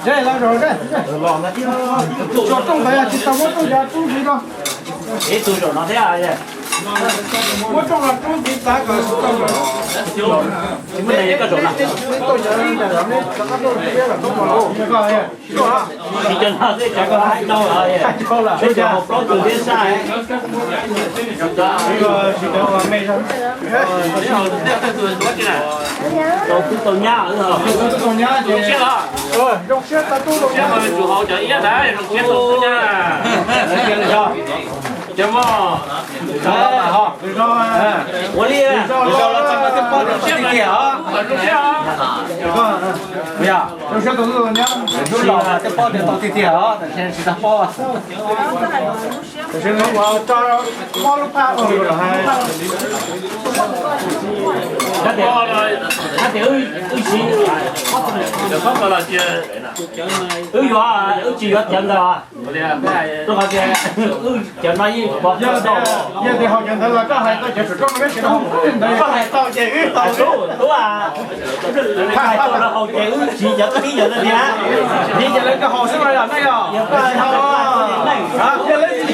Tso rooj ntawd yog tsis tau muab rooj cov rub ntxiv no. Ib tug zaum no thiab. Muab rooj los rub ntxiv tav kom tsis tau. Tsis muaj neeg koj zaum no. Tsis cov no thiab cov koj hais tau lawm. Peb cov hauv plaub tug thiab sab. Tau tub tau nyab. Zoo siab tau tub tau nyab. Zoo siab tau tub tau nyab. Tub tub nyab. Ua li, zoo siab tau tub tau nyab. Zoo siab tau tub tau nyab. Lub los tej paub tias tau tiag tiag os, tab sis tsis tau paub. Tab sis no ua tso mob lub phaj ua los hais. Hais tias wb siv, wb yuav, wb tsis yuav cov ntawd. Rau qhov tias wb cov no yeej pom. Yog tias haus cov ntawd los koj hais tau cov saum rooj no peb tsis tau haus ntawd, koj hais tau ces wb tau. Tub, tub a, hais tau los haus ces wb siv cov tib cov ntawd tiag. Siv cov lawv koj haus xwb no yog nej yog. Yog koj hais tau, yog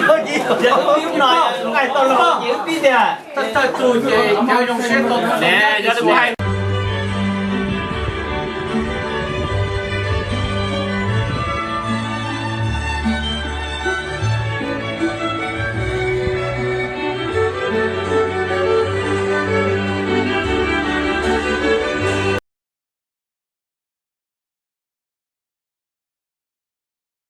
lawv tsis haus ces wb pib no, koj hais tau los haus ces wb pib tiag. Thawj tug ces cov zoo siab tau ne, yog li kuv hais.